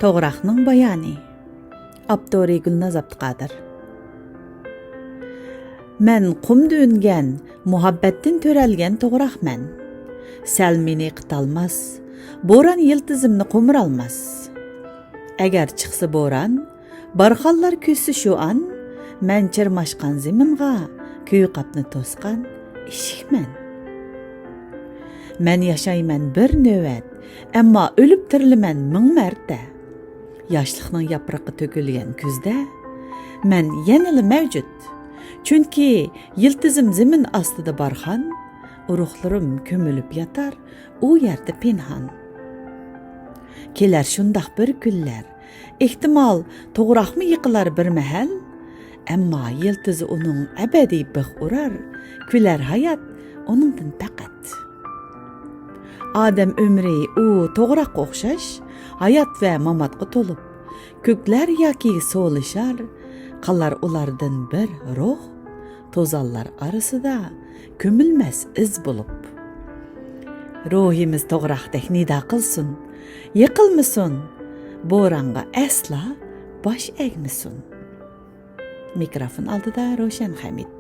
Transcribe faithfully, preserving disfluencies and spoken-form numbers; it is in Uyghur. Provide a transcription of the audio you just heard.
توغراقنىڭ بايانى. ئاپتورى: گۈلناز ئابدۇقادىر. مەن قۇمدا ئۈنگەن، مۇھەببەتتىن تۆرەلگەن توغراقمەن. سەل مېنى قىتالماس، بوران يىلتىزىمنى قومۇرالماس. ئەگەر چىقسا بوران، بارخانلار كۈتسە شۇ ئان، مەن چىرماشقان زېمىنغا كۈيى قاپنى توسقان ئىشىكمەن. مەن ياشايمەن بىر نۆۋەت، ئەمما ئۆلۈپ تىرىلىمەن مىڭ مەرتە. ياشلىقنىڭ ياپرىقى تۆكۈلگەن كۈزدە مەن يەنىلا مەۋجۇت. چۈنكى يىلتىزىم زېمىن ئاستىدا بارخان، ئۇرۇقلىرىم كۆمۈلۈپ ياتار ئۇ يەردە پىنھان. كېلەر شۇنداق بىر كۈنلەر، ئېھتىمال، توغراقمۇ يىقىلار بىر مەھەل، ئەمما يىلتىزى ئۇنىڭ ئەبەدىي بىخ ئۇرار، كۈلەر ھايات ئۇنىڭدىن پەقەت. ئادەم ئۆمرى ئۇ توغراققا ئوخشاش، ھايات ۋە ماماتقا تولۇپ. كۆكلەر ياكى سولىشار، قالار ئۇلاردىن بىر روھ، توزانلار ئارىسىدا كۆمۈلمەس ئىز بولۇپ. روھىمىز توغراقتەك نىدا قىلسۇن، يىقىلمىسۇن، بورانغا ئەسلا باش ئەگمىسۇن. مىكروفون ئالدىدا روشەن خەمىت.